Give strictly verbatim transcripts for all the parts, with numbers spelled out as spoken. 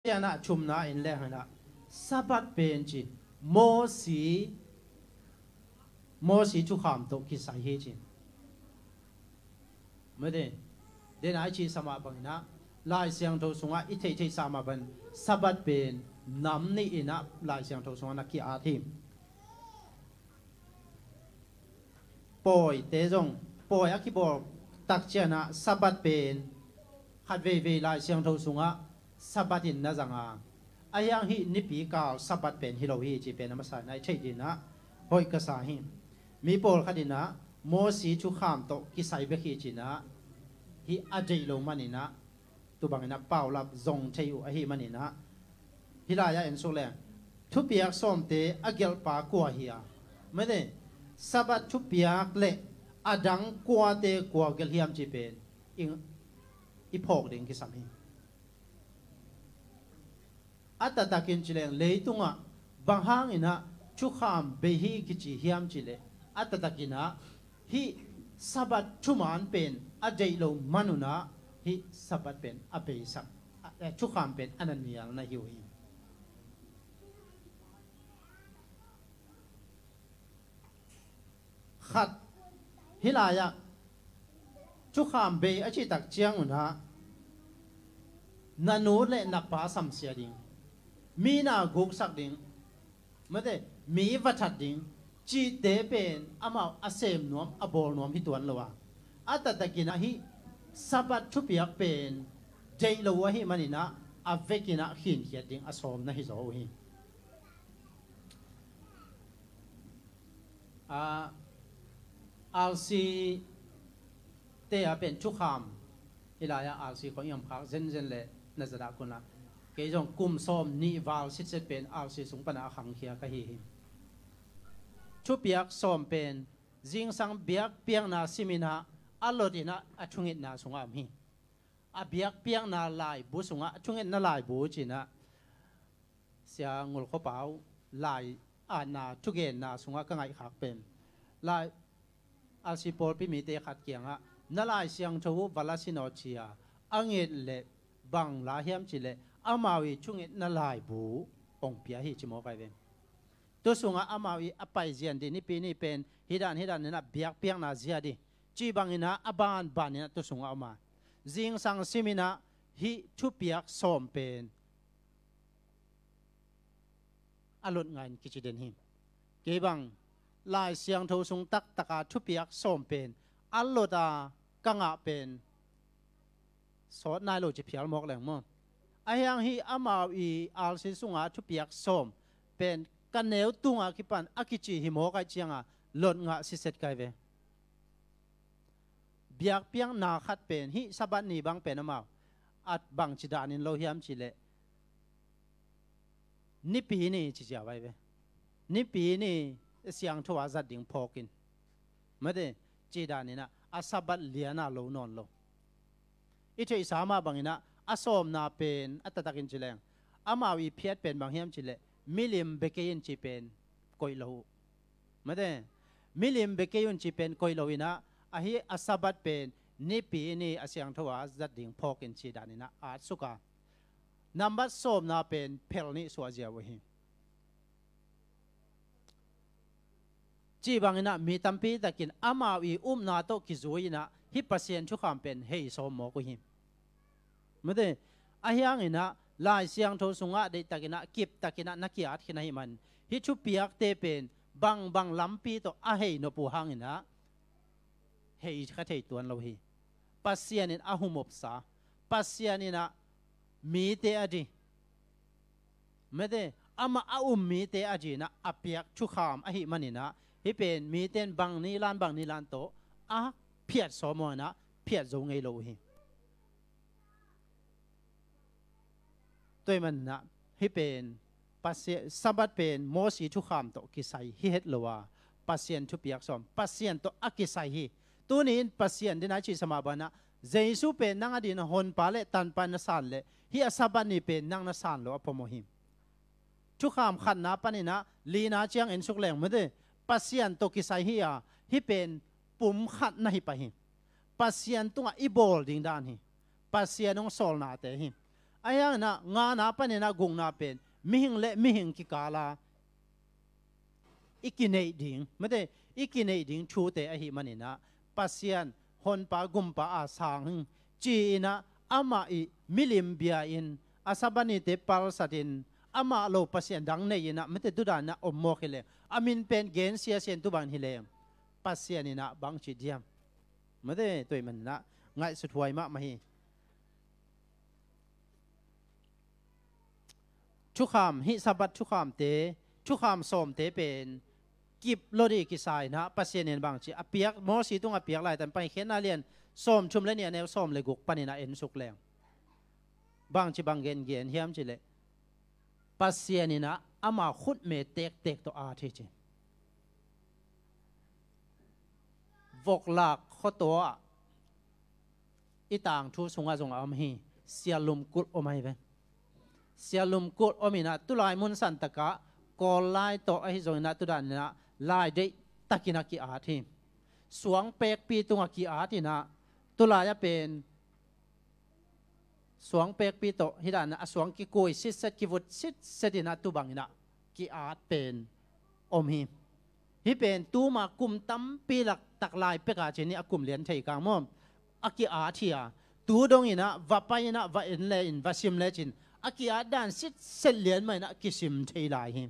Cianah thumna in leng hinah Sabbath pen ci Mosi, Mosi thukham tawh kisai hi ci. Mate, dena i cihsa mah banginah Lai Siangtho sungah i theihtheihsa mah bangin Sabbath pen nam nih inah Lai Siangtho sungah na ki-at hi. Pawite zong, pawi a kibawl tak cianah Sabbath pen khat veivei Lai Siangtho sungah Sabbath in na zanga, a hiang hih nipi kal Sabbath pen hi lo hi ci pen a masa inah i theih dinah hoih ka sa hi. Mi pawlkhat inah Mosi thukham tawh kisai bek hi cinah hih a deih lo maninah tu banginah paulap zong thei uh ahi maninah hih lai-ah en suk leng thupiak sawmte a gelhpa kua hi a, mate, Sabbath thupiak le a dang kuate kua gelh hiam ci pen i, i phawk ding kisam hi. A taktakin ci leng leitungah bang hanginah thukham bei hi kici hiam ci leh a taktakinah hih Sabbath thuman pen a deih lo manunah hih Sabbath pen a beisak, eh, thukham pen a na nial na hi uh hi. Khat, hih lai-ah thukham bei a cihtak ciangunah na nu le na pa samsia ding, mi na guksak ding, mate, mi va that ding cihte pen amau a sem nuam, a bawl nuam hi tuan lo a, a taktakinah hih Sabbath thupiak pen deih lo uh ahi maninah a vekinah khinkhiat ding a sawm na hi zaw uh hi. A, R C te a pen thukham, hih lai-ah R C khong i om khak zenzen le na zadah kunla kei zong kum sawm nih val sitset pen R C sung pana a khangkhia ka hi hi. Thupiak sawm pen zingsang biakpiakna siminah a lotinah a thungetna sungah om hi. A biakpiakna laibu sungah a thungetna laibu cinah Sia Ngul Khua Pau lai-atna thugenna sungah ka ngaihkhak pen lai, a si pawlpi mite khat kiangah na Lai Siangtho uh va la sin aw ci-a a nget leh bang la hiam ci leh amau i thungetna laibu hong pia hi ci mawk ai ve. Tu sungah amau i a paizian dih nipi ni pen hih dan hih dan inah biakpiakna zia dih cih banginah a banbaninah tu sungah om a, zingsang siminah hih thupiak sawm pen a lot ngahin kici den hi. Kei bang Lai Siangtho sung taktaka thupiak sawm pen a lota ka ngah pen sawt nai lo ci phial mawk leng maw? A hiang hih amau i R C sunga thupiak sawm pen ka neu tunga kipan a kici hi mawk ai cianga lot ngah siset kai ve. Biakpiakna khat pen hih Sabbath ni bang pen amau a bangci danin lo hiam ci leh nipi ni ci ziau ai ve. Nipi ni siangtho a zat ding phawkin, mate, ci daninah a Sabbath liana lo nawn lo. I theihsa mah banginah a sawmna pen a taktakin ci leng amau i phiat pen bang hiam ci leh milim bia kei in ci pen koih lo uh. Mate, milim bia kei un ci pen koih lo inah ahi a Sabbath pen nipi ni a siangtho a zat ding phawkin ci daninah at suka nambat sawmna pen phel nih suah ziau uh hi. Cih banginah mi tampi takin amau i upna tawh kizui inah hih Pasian thukham pen hei sawm mawk uh hi. Mate, a hianginah Lai Siangtho sungah deihtakinah kiptakinah na ki-at khin ahi man hih thupiakte pen bangbang lampi tawh a hei nop uh hanginah hei kha thei tuan lo hi. Pasian in a humopsa, Pasian inah mite a di, mate, amah a um mite a dinah a piak thukham ahi maninah hih pen mite in bang nilan bang nilan tawh a phiat sawm aw inah phiat zo ngei lo uh hi. Tua ahih maninah hih pen Pasian, Sabbath pen Mosi thukham tawh kisai hi het lo a, Pasian thupiak sawm, Pasian tawh a kisai hi. Tuni in Pasian dina cihsa mah banah Jesu pen nang a dina honpa le tanpa na san leh hih a Sabbath ni pen nang na san lo a pom aw hi. Thukham khatna paninah lina ciang en suk leng mate, Pasian tawh kisai hi a, hih pen pum khat na hi pah hi. Pasian tungah i bawl ding dan hi. Pasian hong sawlnate hi. Ahi hanginah ngana paninah gukna pen mihing le mihing kikala i kineih ding, mate, i kineih ding thute ahi maninah Pasian honpa gumpa a sang hi ci-inah amah i milim bia-in a Sabbath nite palsatin amah lo pasian dang nei-inah mate tudaninah om mawk hileng a min pen gen siasia in tubang hileng Pasian inah bangci diam? Mate, tua ahih maninah ngaihsut huai mahmah hi. Thukham, hih Sabbath thukhamte, thukham sawmte pen kip lo dih kisa inah Pasian in bangci a piak, Moses tungah piak laitan Paikhiatna lian sawmthum le nih a neu sawm le guk paninah ensuk leng bangci bang gengen hiam cileh Pasian inah ama khutme tektek tawh at hi ci. Voklak khuatua ah i tangthu sungah zong a om hi. Sialum kulh om ahi ve. Sialum kulh om inah tulai mun santakah Kawl lai tawh ahi zonginah tudaninah lai deihtakinah ki-at hi. Suang pekpi tungah ki-at inah tulai a pen suang pekpi tawh hih danah a suang kikui sitset kivut sitset inah tubanginah ki-at pen om hi. Hih pen tuma kum tampi lak taklai pekah cin nih a kum lian thei kang maw a ki-at hi a, tu donginah va pai inah va en le in va sim le cin a ki-at dan sitset lian mah inah kisim thei lai hi.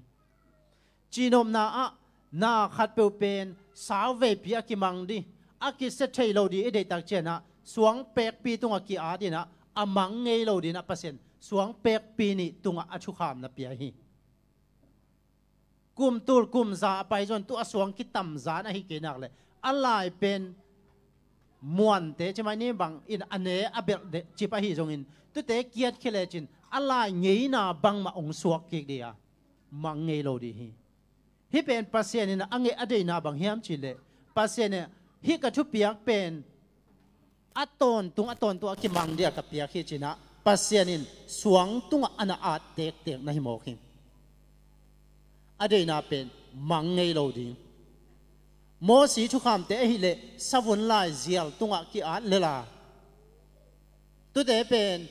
Cihnopna ah na khatpeuh pen sau veipi a kimang dih, a kisia thei lo dih i deihtak cianah suang pekpi tungah ki-at inah a mang ngei lo dinah Pasian suang pekpi nih tungah a thukham na pia hi. Kum tul kum za a pai zon tu a suang kitamzan ahi kei nak le a lai pen muante cimai ni bang in a ne a belh deh cip ahi zongin tute kiat khia lecin a lai ngeina bangmah ong suak kik dih a mang ngei lo dih hi. Hih pen Pasian in a ngeih a deihna bang hiam cihleh Pasian in hih ka thupiak pen a tawntung a tawntung a kimang dia ka piak hi cinah Pasian in suang tungah a na at tektek na hi mawk hi. A deihna pen mang ngei lo ding. Mosi thukhamte ahileh savun lai zial tungah ki-at lela tute pen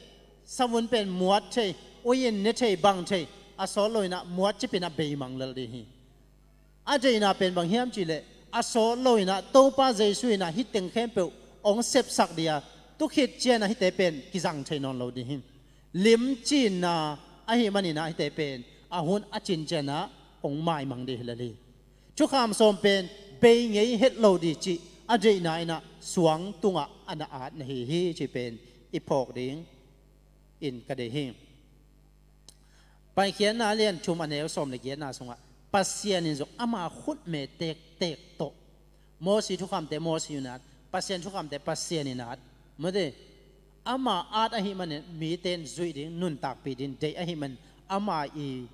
savun pen muat thei, uiin ne thei, bang thei, a sawt lo inah muat cipin a beimang lel ding hi. A deihna pen bang hiam cihleh a sawt lo inah Topa Jesu inah hih teng khempeuh ong sepsak dih a, tukhit cianah hihte pen kizang thei nawn lo ding hi. Limcinna ahi maninah hihte pen a hun a cin cianah ong maimang dih hi lel hi. Thukham sawm pen bei ngei het lo dih cih a deihna inah suang tungah a na at na hi hi cih pen i phawk ding in ka deih hi. Paikhiatna lian thum a neu sawm le giatna sungah Pasian in zong ama khutme tektek tawh Mosi thukhamte Mosi in at, Pasian thukhamte Pasian in at, mate, ama at ahi manin mite in zuih ding, nuntakpih ding deih ahi manin ama i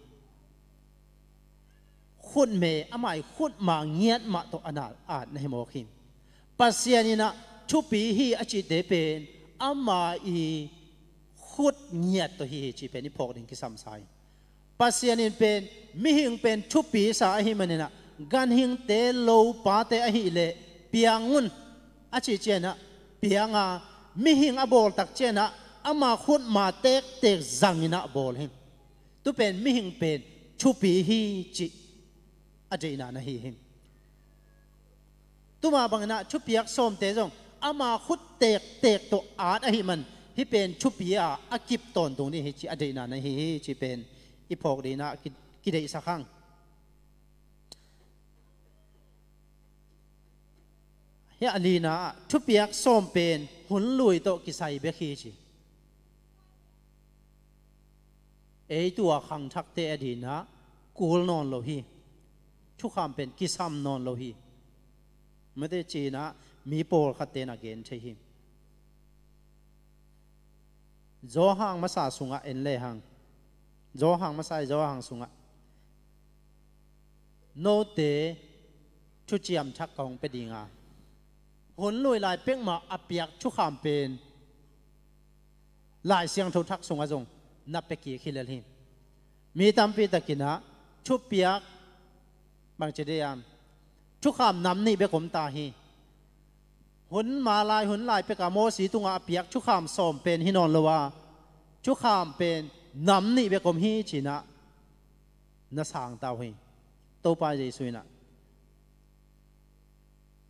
khutme, ama i khutma ngiat mah tawh a na at na hi mawk hi. Pasian inah thupi hi a cihte pen ama i khut ngiat tawh hi hi cih pen i phawk ding kisam sa hi. Pasian in pen mihing pen thupi sa ahi maninah ganhingte lopate ahileh piang un a cih cianah pianga mihing a bawltak cianah ama khutma tektek zanginah bawl hi. Tu pen mihing pen thupi hi cih a deihna na hi hi. Tuma banginah thupiak sawmte zong ama khut tektek tawh at ahi man hih pen thupi a a kip tawntung ding hi cih a deihna na hi hi cih pen i phawk dinah ki, kideihsak hang. Hih a lina ah thupiak sawm pen hun lui tawh kisai bek hi ci. Ei tua khangthakte a dinah kul nawn lo hi. Thukham pen kisam nawn lo hi. Mate cinah mi pawlkhatte na gen thei hi. Johan masa sungah en lehang Johan masa i Johan sungah note thuciam thak ka hong pia dinga hun lui lai pekmah a piak thukham pen Lai Siangtho thak sungah zong na pia kik hi lel hi. Mi tampi takinah thupiak bangci dei a thukham nam nih bek om ta hi. Hun ma lai hun lai peka Mosi tungah a piak thukham sawm pen hi nawn lo a thukham pen nam nih bek om hi ci-in ah na sang ta uh hi. Topa Jesu in ah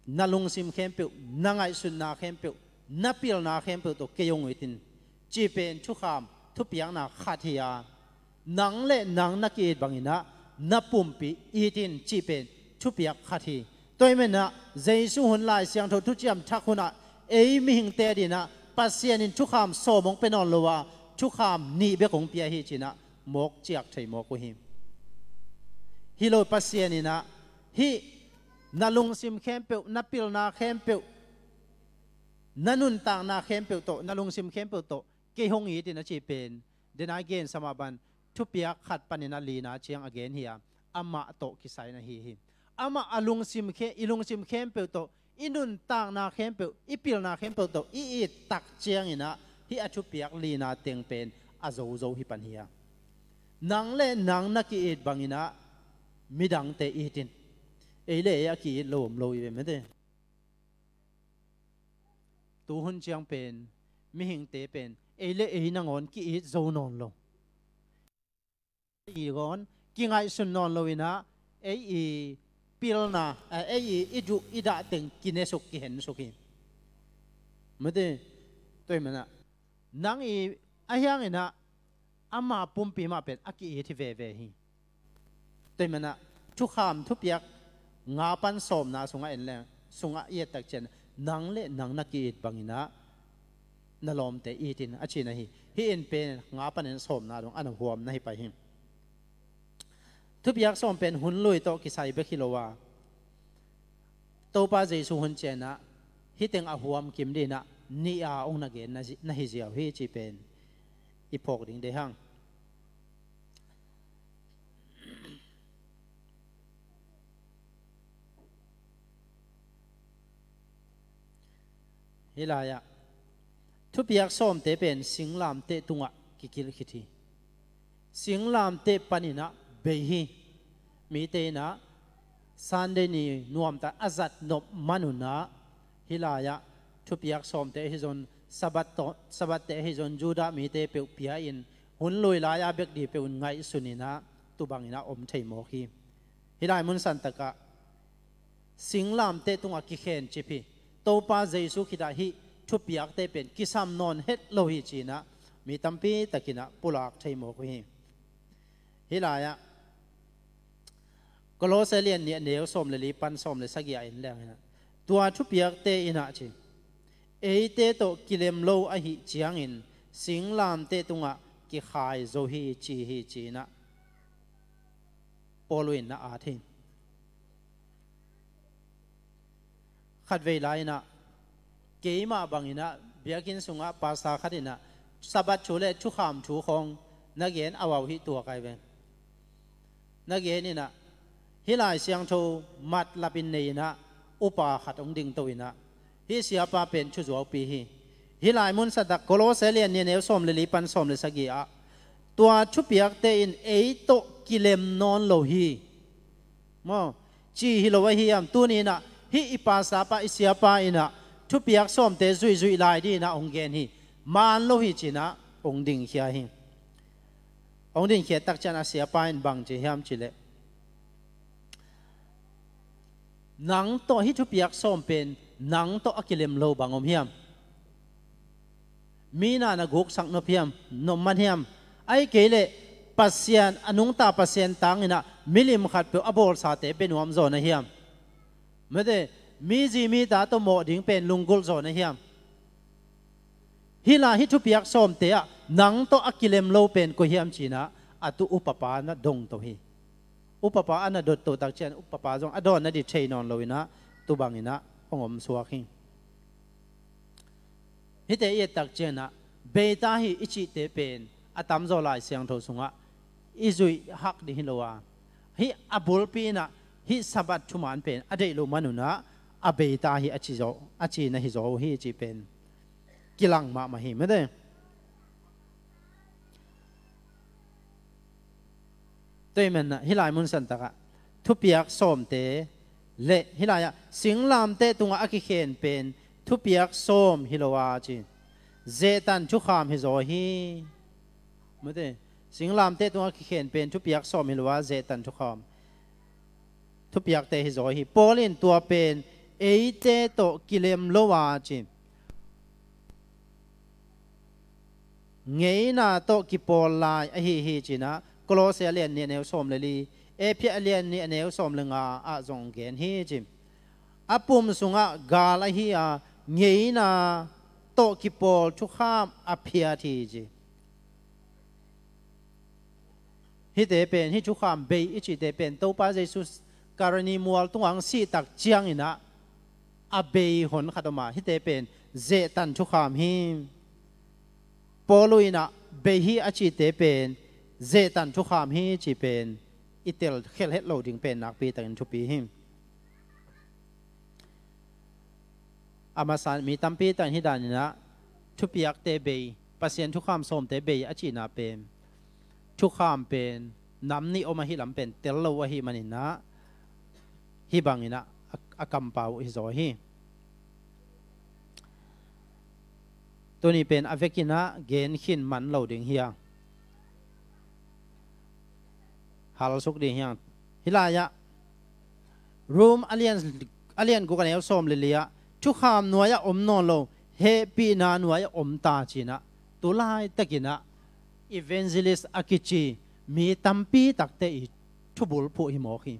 na lungsim khempeuh, na ngaihsutna khempeuh, na pilna khempeuh tawh kei hong it in, cih pen thukham thupiakna khat hi a, nang le nang na ki-it bangin ah na pumpi it in, cih pen thupiak khat hi. Tua ahih manin ah Jesu hun, Lai Siangtho thuciam thak hun ah ei mihingte adingin ah Pasian in thukham sawm hong pia nawn lo a, thukham nih bek hong pia hi ci-in ah mawk ciak thei mawk uh hi. Hi lo, Pasian in ah hih na lungsim khempeuh, na pilna khempeuh, na nuntakna khempeuh tawh, na lungsim khempeuh tawh kei hong it in, a cih pen, den a i gensa mah bang thupiak khat panin ah lina ciang a gen hi a, amah tawh kisai na hi hi. Amah a lungsim khe, i lungsim khempeuh tawh, i nuntakna khempeuh, i pilna khempeuh tawh i it tak ciangin ah hih a thupiak lina teng pen a zozo hi pan hi a. Nang le nang na ki-it bangin ah midangte it in. Ei le ei a ki-it lo om lo hi ve, mate. Tuhun ciang pen mihingte pen ei le ei nangawn ki-it zo nawn lo. Ei i ngawn kingaihsun nawn loin ah ei i pilna, eh, ei i, i duh i dah teng kinesuk, kihensuk hi. Mate, tua ahih manin ah nang i a hiangin ah ama pumpi mah pen a ki-it hi veve hi. Tua ahih manin ah thukham thupiak nga pan sawmna sungah en leng, sungah i et tak ciang, nang le nang na ki-it bangin ah na lawmte it in, a cihna hi. Hih in pen nga panin sawmna dong a na huamna hi pah hi. Thupiak sawm pen hun lui tawh kisai bek hi lo a, Topa Jesu hun ciangin ah hih teng a huam kim dingin ah nih a hong na gen na hi ziau hi, cih pen i phawk ding deih hang. Hih lai-ah thupiak sawmte pen singlamteh tungah kikilh khit hi. Singlamteh panin ah bei hi. Mite in ah Sunday ni nuamtak a zat nop man un ah, hih lai-ah thupiak sawmte ahi zong, Sabbath tawh, Sabbath-te ahi zong, Judah mite peuh pia-in hun lui lai-a bek ding peuh in ngaihsun in ah, tu bangin ah om thei mawk hi. Hih lai mun santak ah singlamteh tungah kikhencip hi. Topa Jesu khitah hih thupiakte pen kisam nawn het lo hi ci-in ah mi tampi takin ah pulak thei mawk uh hi. Hih lai-ah Kolose lian nih, a neu sawm le li pan sawm le sagih ah en leng in ah, tua thupiakte in ah ci, eite tawh kilem lo ahih ciangin singlamteh tungah kikhai zo hi, ci hi, ci-in ah Paul in na at hi. Khatvei lai in ah, keimah bangin ah biakinn sungah pastor khat in ah Sabbath thu le thukham thu khawng na gen a, au, hih tua kai ve. Na gen in ah, hih Lai Siangtho matlap in nei in ah, upa khat hong dingto in ah, hih siapa pen thuzuaupi hi. Hih lai mun santak Kolose lian nih, a neu sawm le li pan sawm le sagih ah, tua thupiakte in ei tawh kilem nawn lo hi, maw, ci hi lo ahi hiam? Tuni in ah hih i pastor pa, i siapa in ah thupiak sawmte zuihzuih lai dingin ah hong gen hi. Maan lo hi ci-in ah hong dingkhia hi. Hong dingkhia tak ciang a siapa in bang ci hiam cih leh, nang tawh hih thupiak sawm pen nang tawh a kilem lo bang om hiam? Mi na na guksak nop hiam? Nop man hiam? Ahih kei leh Pasian, a nungta Pasian tang in ah milim khatpeuh a bawlsate bia nuam zaw na hiam? Mate, mi zi mi ta tawh mawh ding pen lunggulh zaw na hiam? Hih lai, hih thupiak sawmte ah nang tawh a kilem lo pen koi hiam ci-in ah, a tu upapa na dongto hi. Upapa a na dotto tak ciang upapa zong a dawn nading thei nawn lo in ah, tu bangin ah hong omsuak hi. Hihte i et tak ciangin ah, bei ta hi i cihte pen a tamzaw Lai Siangtho sungah i zuih hak ding hi lo a, hih a bulpi in ah hih Sabbath thuman pen a deih loh man un ah, a bei ta hi a ci zaw, a cihna hi zaw uh hi, cih pen kilang mahmah hi, mate. Tua ahih manin ah hih lai mun santak ah thupiak sawmte le hih lai-ah singlamteh tungah a kikhen pen thupiak sawm hi lo a ci, zehtan thukham hi zaw hi. Mate, singlamteh tungah kikhen pen thupiak sawm hi lo a, zehtan thukham thupiakte hi zaw hi. Paul in tua pen eite tawh kilem lo a ci, ngeina tawh kipawl lai ahi hi cinah, Kolose a lian nih a neu sawm le li, Efesa a lian nih a neu sawm le nga ah zong gen hi ci. A pum sungah gal ahi a, ngeina tawh kipawl thukham a phiat hi ci. Hihte pen, hih thukham bei i cihte pen Topa Jesu Kalvari mual tungah hong sih tak cianginah a bei hon khat om a, hihte pen zehtan thukham hi. Paul inah bei hi a cihte pen zehtan thukham hi cih pen i tel khelh het lo ding pen nakpi takin thupi hi. A masa mi tampi takin hih daninah thupiakte bei, Pasian thukham sawmte bei a cihna pen, thukham pen nam nih om ahi lam pen tel lo ahi maninah, hih banginah a, a kampau hi zaw hi. Tuni pen a vekinah gen khin man lo ding hi a, halsuk ding hi a. Hih lai-ah Rom a lian, a lian guk a neu sawm le li-ah, thukham nuai-ah om nawn lo, hehpihna nuai-ah om ta cinah, tu laitakinah evangelist a kici mi tampi takte i thubul phuh hi mawk hi.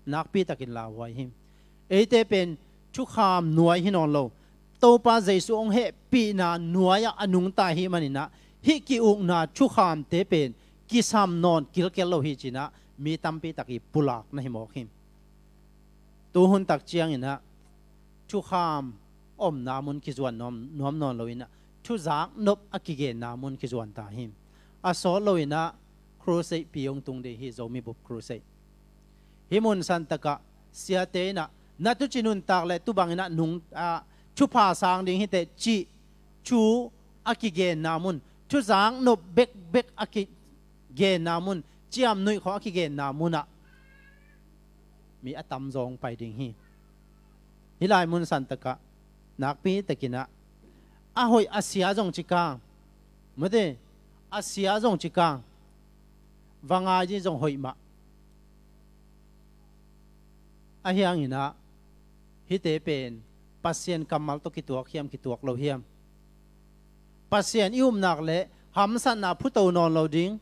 Nakpi takin lauhuai hi. Eite pen thukham nuai hi nawn lo, Topa Jesu hong hehpihna nuai-ah a nungta hi maninah, hih ki-ukna thukhamte pen kisam nawn kilkel lo hi cinah, mi tampi tak i pulak na hi mawk hi. Tuhun tak cianginah thukham omna mun kizuan nuam, nuam nawn loinah, thuzak nop a kigenna mun kizuan ta hi. A sawt loinah crusade pi hong tung ding hi, Zomi Bup Crusade. Hih mun santakah siate inah na tuci nuntak le tubanginah nung, ah, thupha sang ding hiteh cih thu a kigenna mun, thuzak nop bekbek a kigenna mun, ciamnuih khawng a kigenna munah mi a tamzaw hong pai ding hi. Hih lai mun santakah nakpi takinah a hoih a sia zong ci kang, mate, a sia zong ci kang, va ngai ding zong hoih mah. Ahi hanginah hihte pen Pasian kammal tawh kituak hiam, kituak lo hiam? Pasian i upna le hamsatna phuto nawn lo ding,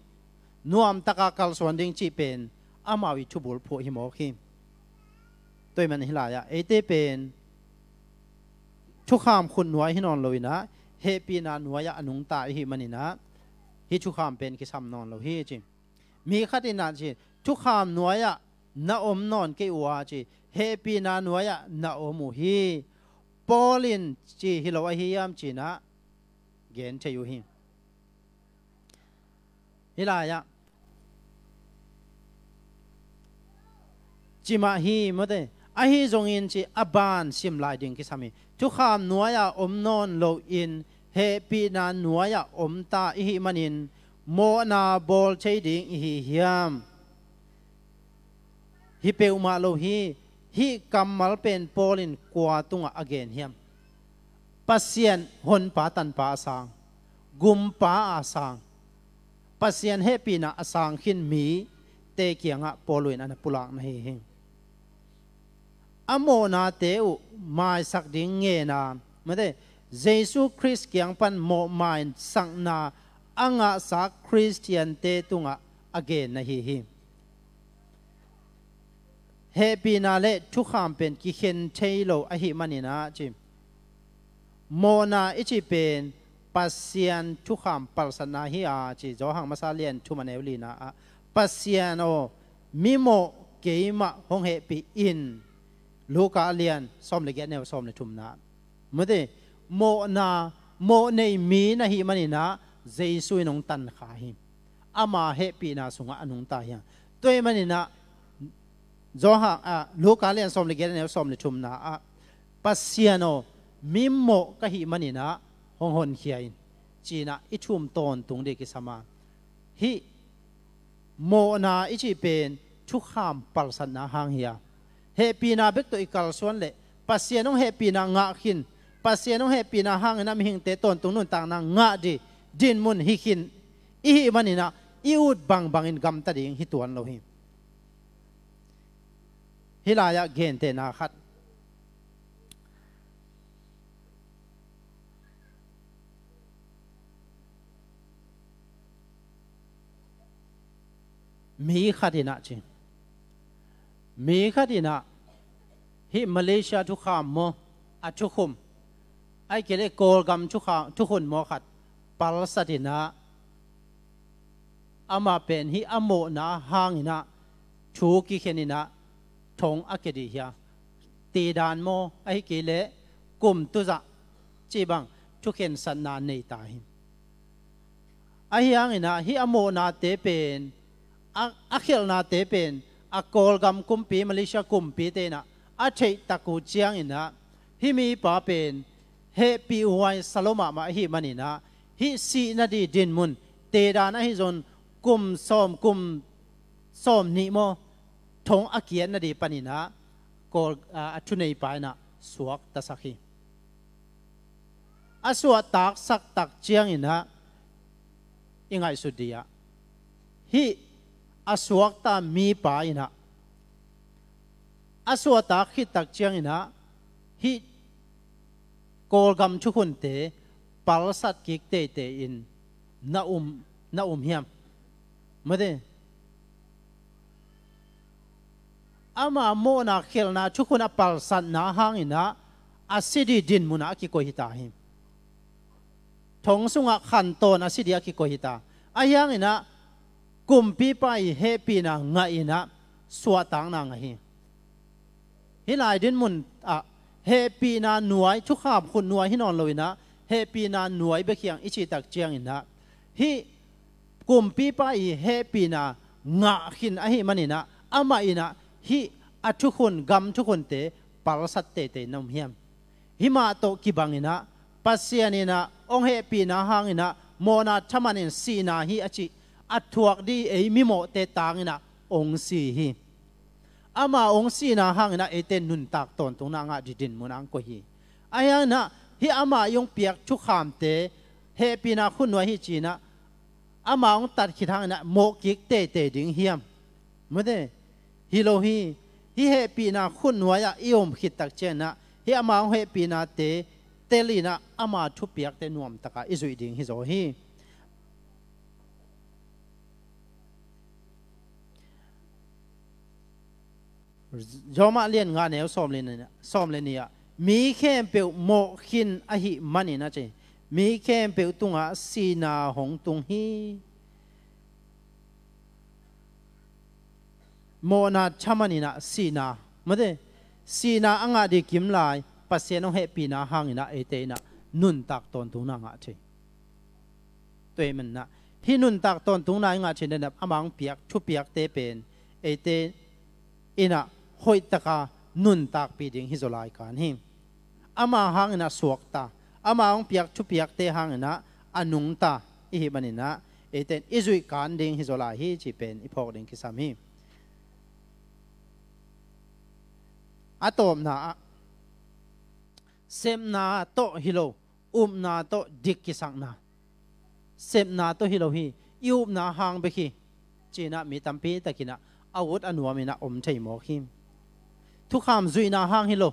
nuamtaka kalsuan ding cih pen amau i thubul phuh hi mawk hi. Tua ahih man hih lai-ah eite pen thukham khut nuai hi nawn loinah, hehpihna nuai-ah a nungta i hih maninah, hih thukham pen kisam nawn lo hi ci. Mi khat inah ci, thukham nuai-ah na om nawn kei uh a ci, hehpihna nuai-ah na om uh hi. Paul in ci hi lo ahi hiam cinah gen thei uh hi. Hih lai-ah cimah hi, mate. Ahi zongin ci a ban sim lai ding kisam hi. Thukham nuai-ah om nawn loin hehpihna nuai-ah om ta i hih manin mawhna bawl thei ding i hi hiam? Hi peuhmah lo hi. Hih kammal pen Paul in kua tungah a gen hiam? Pasian honpa tanpa a sang, gumpa a sang, Pasian hehpihna a sang khin mite kiangah Paul in a na pulak na hi hi. A mawhnate uh maisak ding ngen a, mate, Jesu Khrist kiang pan mawh maisakna a ngahsa Khristiante tungah a gen na hi hi. Hehpihna le thukham pen kikhen thei lo ahih maninah ci, mawhna i cih pen Pasian thukham palsatna hi a ci, Johan masa lian thum a neu lina ah, Pasian aw, mimawh keimah hong hehpih in. Luka a lian sawm le giat a neu sawm le thumna. Mate, mawhna, mawh nei mi na hih maninah Jesu in hong tankha hi. Ama hehpihna sungah a nungta hi a. Tua ahih maninah Johan, ah, Luka lian sawm le giat a neu sawm le thumna ah, Pasian aw, mimawh ka hih maninah hong honkhia in, cinah i thum tawntung ding kisam a. Hih mawhna i cih pen thukham palsatna hang hi a, hehpihna bek tawh i kalsuan leh Pasian hong hehpihna ngah khin, Pasian hong hehpihna hangin a mihingte tawntung nuntakna ngah ding dinmun hi khin, Ihih maninah i ut bangbangin gamta ding hi tuan lo hi. Hih lai-ah gentehna khat. Mi khat inah ci. Mi khat inah hih Malaysia thukham maw, a thukhun, ahih kei leh Kawlgam thukhun maw khat palsat inah, amah pen hih a mawhna hanginah thu kikhen inah thong a kia dih hi a, tidan maw, ahih kei leh kum tuzah cih bang thukhensatna nei ta hi. Ahi hanginah hih a mawhnate pen, a, a khelhnate pen a Kawlgam kumpi, Malaysia kumpite inah a theihtak uh cianginah hih mipa pen hehpih huai sa lo mahmah ahih maninah hih sihna dih dinmun tedan ahi zong kum sawm, kum sawm nih maw, thong a kiatna dih paninah Kawl, a, a thuneipa inah suaktasak hi. A suahtaksak tak cianginah i ngaihsut dih ah hih a suakta mipa inah, a suahtak khit tak cianginah hih Kawlgam thukhunte palsat kik teitei in na um, na um hiam? Mate. Ama mawhna khelhna thukhun a palsatna hanginah a si dih dinmunah a kikoih hi ta hi. Thong sungah khantawn a si dih a kikoih hi ta. Ahi hanginah kumpipa i hehpihna ngah inah suahtakna ngah hi. Hih lai dinmun ah hehpihna nuai, thukham khut nuai hi nawn lo inah hehpihna nuai bek hi hang i cih tak cianginah hih kumpipa i hehpihna ngah khin ahih maninah amah inah hih a thukhun, gam thukhunte palsat teitei na um hiam? Hih mah tawh kibanginah Pasian inah hong hehpihna hanginah mawhna thaman in sihna hi a cih a thuak dih ei mimawhte tanginah hong si hi. Ama hong sihna hanginah eite nuntak tawntungna ngah dih dinmun ah hong koih hi. Ahi hanginah hih ama i hong piak thukhamte hehpihna khut nuai hi ci-inah ama hong tat khit hanginah mawh kik teitei ding hiam? Mate, hi lo hi. Hih hehpihna khut nuai-ah i om khit tak cianginah hih ama hong hehpihnate tel inah ama thupiakte nuamtakah i zuih ding hi zaw hi. Roma lian nga neu sawm le nih ah, mi khempeuh mawh khin ahih manin a ci. Mi khempeuh tungah sihna hong tung hi. Mawhna thaman inah sihna, mate, sihna a ngah dih kim lai Pasian hong hehpihna hanginah eite inah nuntak tawntungna ngah thei. Tua ahih maninah hih nuntak tawntungna i ngah theihna dingin ama hong piak thupiakte pen eite inah hoihtaka nuntakpih ding hi zaw lai kan hi. Ama hanginah suakta, ama hong piak thupiakte hanginah a nungta i hih maninah eite in i zuih kan ding hi zaw lai hi cih pen i phawk ding kisam hi. A tawpna ah sepna tawh hi lo, upna tawh dik kisakna. Sepna tawh hi lo hi, i upna hang bek hi, ci-inah mi tampi takinah a ut a nuaminah om thei mawk hi. Thukham zuihna hang hi lo,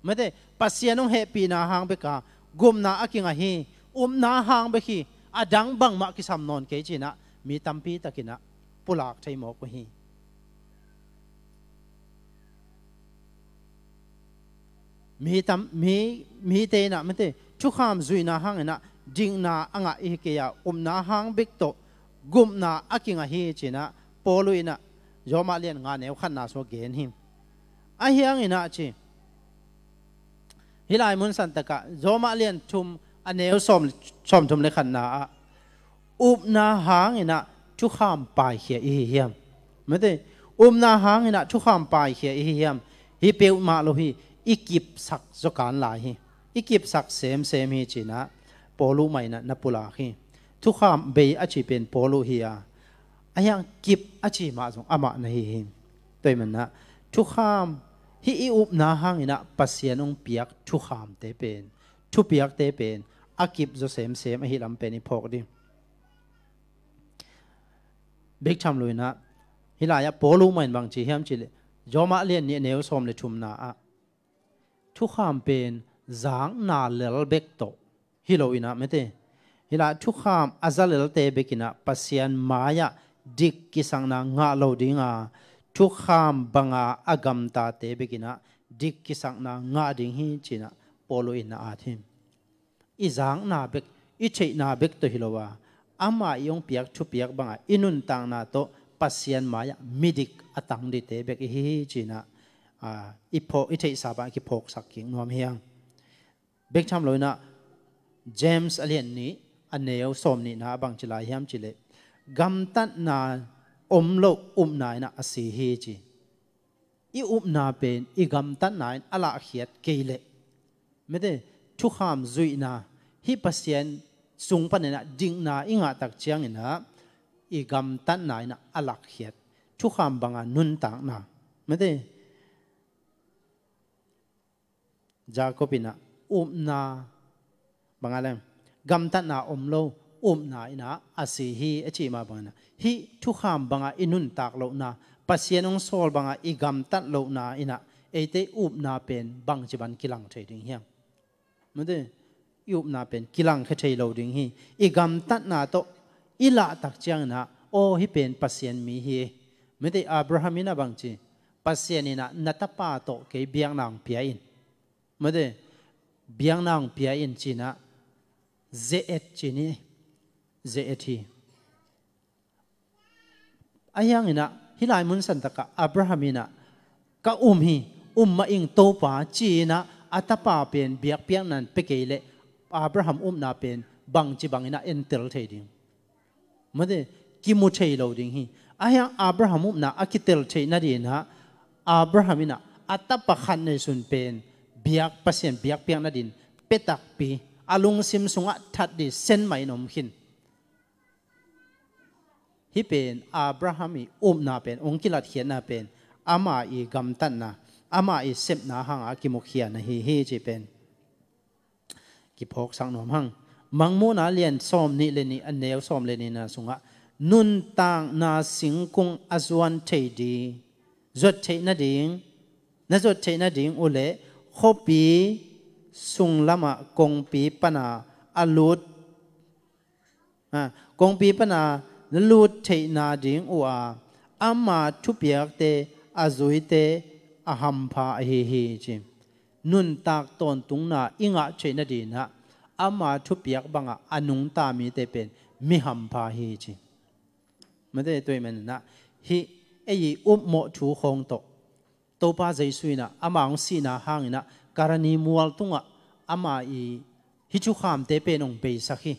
mate, Pasian hong hehpihna hang beka gupna a kingah hi. Upna hang bek hi, a dang bangmah kisam nawn kei ci-inah mi tampi takinah pulak thei mawk uh hi. Mi tam, mi, mite inah, mite, thukham zuihna hanginah dikna a ngah i hi kei a, upna hang bek tawh gupna a kingah hi ci-inah Paul inah Roma lian nga neu khatna sungah gen hi. Ahi hanginah ci, hih lai mun santakah Roma lian thum a neu sawm, sawmthum le khatna ah upna hanginah thukham paikhia i hi hiam? Mate, upna hanginah thukham paikhia i hi hiam? Hi peuhmah lo hi, i kipsak zaw kan lai hi. I kipsak semsem hi ci-inah Paul uh mah inah na pulak hi. Thukham bei a ci pen Paul uh hi a, a hiang kip a ci mah zong amah na hi hi. Tua ahih maninah thukham, hih i upna hanginah Pasian hong piak thukhamte pen, thupiakte pen a kip zaw semsem ahi lam pen i phawk ding. Bek tham lo inah, hih lai-ah Paul uh mah in bang ci hiam cihleh, Roma lian nih a neu sawm le thumna ah, thukham pen zakna lel bek tawh hi lo inah mete, hih lai thukham a za lelte bek inah Pasian mai-ah dik kisakna ngah lo dinga, thukham banga a gamtate bek inah dik kisakna ngah ding hi ci-inah Paul uh in na at hi. I zakna bek, i theihna bek tawh hi lo a, amah i hong piak thupiak banga i nuntakna tawh Pasian mai-ah midik a tang dingte bek i hi hi ci-inah, a, i phawk, i theihsa bang a kiphawksak kik nuam hi hang. Bek tham lo inah James a lian nih a neu sawm nihna ah bang ci lai hiam cihleh, gamtatna om loh upna inah a si hi ci. I upna pen i gamtatna in a lahkhiat kei leh, mete, thukham zuihna, hih Pasian sung paninah dikna i ngahtak cianginah i gamtatna inah a lahkhiat, thukham banga nuntakna, mete, Jacob inah upna banga leng, gamtatna om lo upna inah a si hi a cih mah bangin ah, hih thukham banga i nuntak lohna, Pasian hong sawl banga i gamtat lohna inah eite i upna pen bangci bang kilang thei ding hiam? Mete, i upna pen kilangkhia thei lo ding hi. I gamtatna tawh i lahtak cianginah, aw, hih pen Pasian mi hi. Mete, Abraham inah bang ci, Pasian inah na tapa tawh kei biakna hong pia in, mete, biakna hong pia in ci-inah, ze-et ci ni, ze-et hi. Ahi hanginah hih lai mun santakah Abraham inah, ka um hi, um mah ing Topa ci-inah a tapa pen biakpiakna in pia kei leh Abraham upna pen bangci banginah entel thei ding? Mete, kimu thei lo ding hi. Ahi hang Abraham upna a kitel theih nadinah Abraham inah a tapa khat neisun pen biak, Pasian biakpiak nadin pia takpi, a lungsim sungah that ding sen mah in om khin. Hih pen Abraham i upna pen, hong kilatkhiatna pen, ama i gamtatna, ama i sepna hanga a kimukhia na hi hi cih pen kiphawksak nuam hang. Mangmuhna lian sawm nih le nih a neu sawm le nihna sungah, nuntakna singkung a zuan thei ding, zuat theih nading, na zuat theih nading uh leh khuapi sunglamah kongpi pana a lut, a, kongpi pana na lut theihna ding uh a, ama thupiakte, a zuite a hampha ahi hi ci. Nuntak tawntungna i ngah theih nadinah ama thupiak bangah a nungta mite pen mi hampha hi ci. Mete, tua ahih maninah hih ei i upmawh thu khawng tawh Topa Jesu inah ama hong sihna hanginah Kalvari mual tungah ama i hih thukhamte pen hong beisak hi.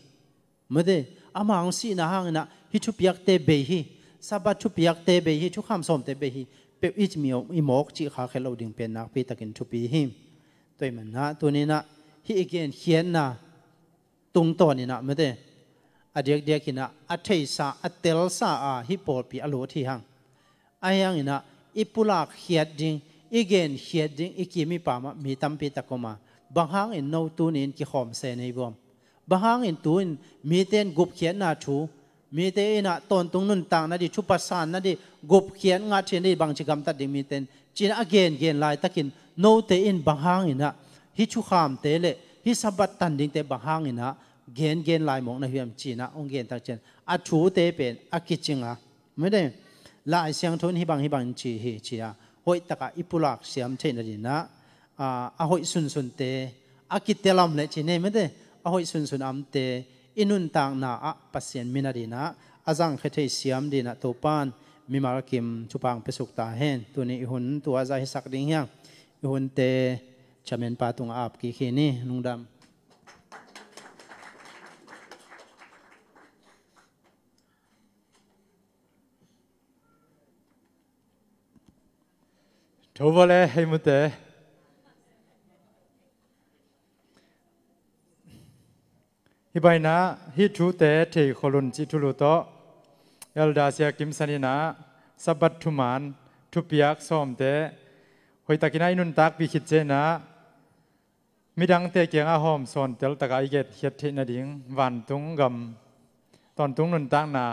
Mete, ama hong sihna hanginah hih thupiakte bei hi. Sabbath thupiakte bei hi, thukham sawmte bei hi. Peuh i mi, i mawk cih kha khel lo ding pen nakpitakin thupi hi. Tua ahih maninah tuninah hih i genkhiatna tungtawninah mete, a diakdiakinah a theihsa, a telsa a hih pawlpi a lut hi hang. Ahi hanginah i pulakkhiat ding, i genkhiat ding i kim i pamah mi tampi tak om a, bang hangin no tuni-in kikhawm se nei vuam? Bang hangin tu-in mite in gupkhiatna thu, mite inah tawntung nuntak nading, thupa san nading, gupkhiat ngah theih nading, bangci gamtat ding mite in ci-inah a gengen laitakin note in bang hanginah hih thukhamte le hih Sabbath tan dingte bang hanginah gengen laimawk na hiam ci-inah hong gen tak ciang a thute pen a kicing a, mete, Lai Siangtho in hih bang hih bangin ci hi ci-a hoihtakah i pulak siam theih nadinah, a, a hoih sunsunte, a kitel om leh ci ni mete, a hoih sunsun a omte i nuntakna ah Pasian min a dinah a zangkhia thei siam dinah Topan mimal kim thupha hong piasuk ta hen. Tuni i hun tua zah hisak ding hi hang. I hunte chairman pa tungah ap kik hi ni. Lungdam. Tho vua le hei mute. Hih bainah hih thute thei khol un cih thulu tawh Elder Sia Kim San inah Sabbath thuman thupiak sawmte hoihtakinah i nuntakpih khit cianginah midangte kiangah hawm sawntel takah i genkhiat theih nading vantung gam tawntung nuntakna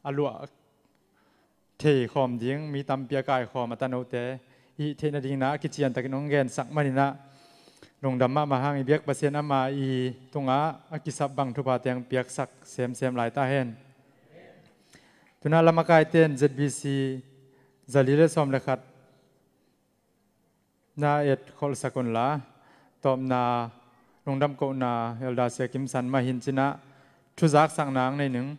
a luah thei khawm ding, mi tampi a kaikhawm a tanote i hih theih nadingin ah a kiciantakin hong gensak manin ah lungdam mahmah hang. I biak Pasian ama i tungah a kisap bang thupha teng piaksak semsem lai ta hen. Tu-in ah lamakaite in Z B C zali le sawm le khat na et kholhsak unla, tawpna lungdam kohna Elder Sia Kim San mah hi in, ci-in ah thu zaksakna hong nei ning.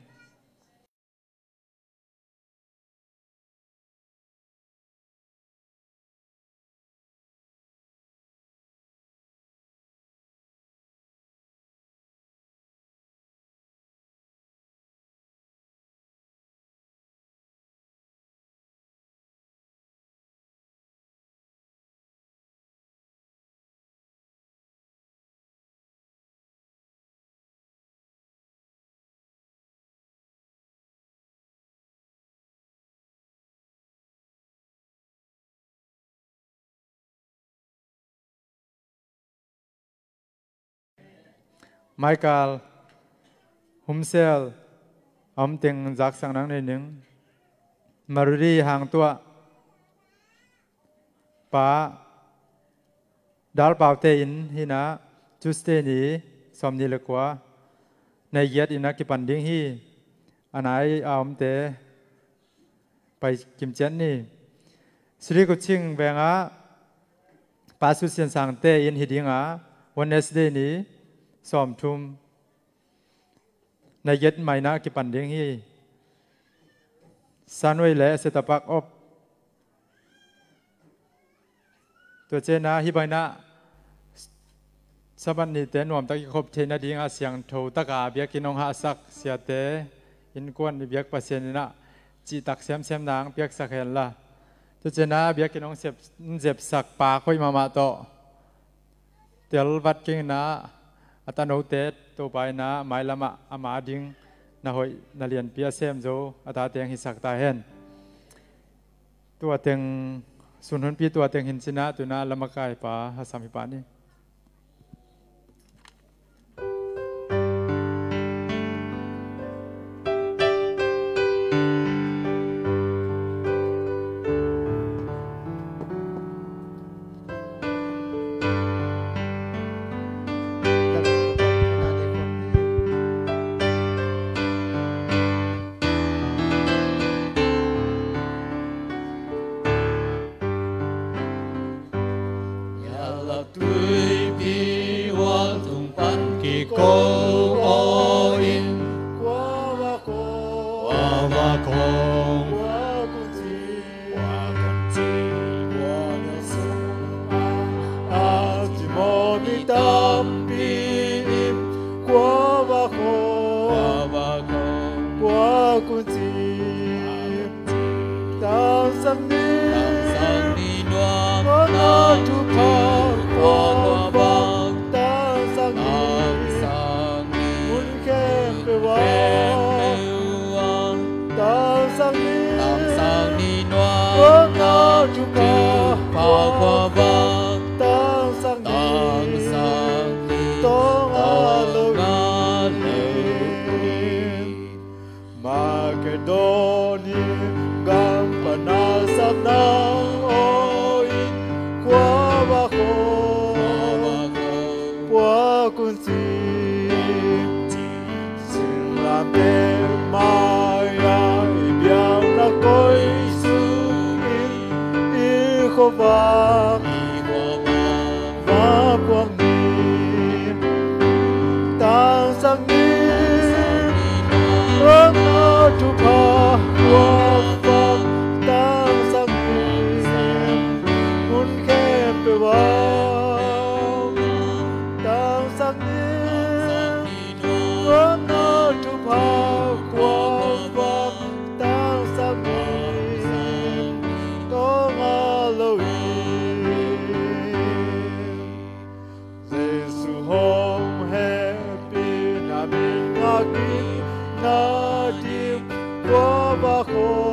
Michael Humsel a om teng zaksakna hong nei ning. Marudi Hang Tuah, pa Dal Paute inn hi-in ah Tuesday ni sawmnih le kua nai giat in ah kipan ding hi. A nai a omte pai kimciat ni. Sri Kuching veng ah Pa Su Sian Sangte inn hi ding a, Wednesday ni sawmthum nai giat mai in ah kipan ding hi. Sanwei le Setapak op. Tua ciangin ah hih bangin ah Sabbath nite nuamtak i khop theih nading a siangtho taka biakinn hong hahsak siate innkuan i biak Pasian in ah cihtak semsem nang piaksak hen la. Tua ciangin ah biakinn hong sep, zepsak pa khoih mahmah tawh tel vat keng in ah a tanote Topa in ah mailam ah ama ding na hoih na lianpi a sem zo a tate hong hisak ta hen. Tua teng, sun hunpi tua teng hi in, ci-in ah tu-in ah lamakaipa a sam hi pah ni. Tuipi ual tung pan kiko aw in, kua va khong, kua va khong, kua kun ci, kua kun ci, kua na sung a, a ci mawh mi tampi in, kua va khong, kua va khong, kua kun ci. Tangsak ni, tangsak ni nuam, nuam na thupha khua bang. Tangsak ni, tangsak ni, mun khempeuh ah, khempeuh ah. Tangsak ni, tangsak ni nuam, nuam na thupha khua bang. Tangsak ni, tangsak ni, tawng a lo, tawng a lo. Makedonia gam pan a sap nang aw in, kua va khong, kua kun ci. Singlamteh mai-ah i biakna koih sungin i khuavak, i khuavak va puak ni. Tangsak ni, tangsak ni, nuam na thupha khua bang. Tangsak ni, mun khempeuh ah. Tangsak ni, tangsak ni, nuam na thupha khua bang. Tangsak ni, tawng a lo hi. Jesu hong hehpihna min ngakin na dim, kua va khong,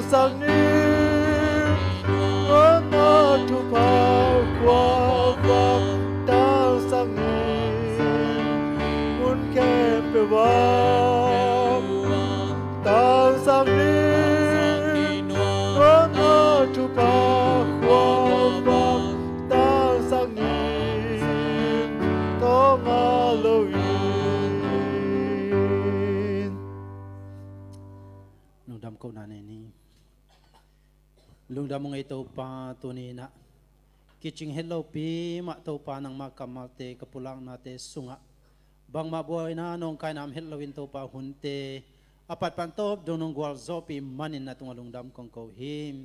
Sang ni, tua na thupha khua vak tangsak ni, mun khempeuh ah tangsak ni, tua na thupha khua vak tangsak ni, tawng a lo in. Lungdam kohna nei ni. Lungdam ung ei Topa, tuni-in ah kicing het lopi mah Topa, nangma kammalte ka pulaknate sungah bangmah buaina nawngkaina om het loin Topa, hunte a pat pan tawp dong nong gualzawhpih manin na tungah lungdam kong ko hi.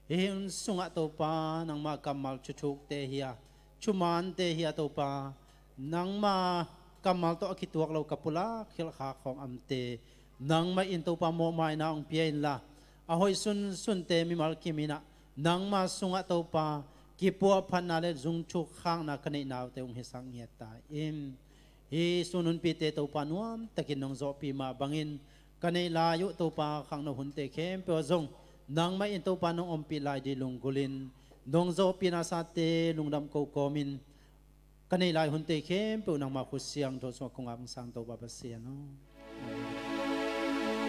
Hih hun sungah Topa, nangma kammal thuthukte hi a, thumante hi a Topa, nangma kammal tawh a kituak lo ka pulak khelhkhak khawng omte nangmah in Topa mawhmaina hong pia inla, a hoih sunsunte mimal kim in ah nangma sungah Topa kipuahphatna le zungthuk khakna ka neihna uh te hong hisak ngiat ta in. Hih sun hunpite Topa nuamtakin nong zawhpih mah bangin ka neih lai uh Topa, khangno hunte khempeuh ah zong nangmah in Topa nong ompih lai ding lunggulhin nong zawhpih nasate lungdam ko kawmin ka neih lai hunte khempeuh nangma khut siangtho sungah kong ap hong sang Topa Pasian aw.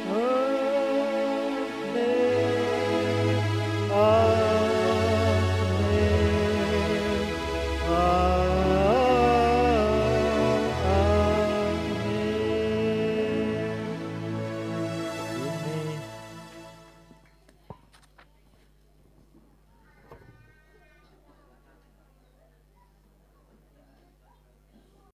Amen. Amen.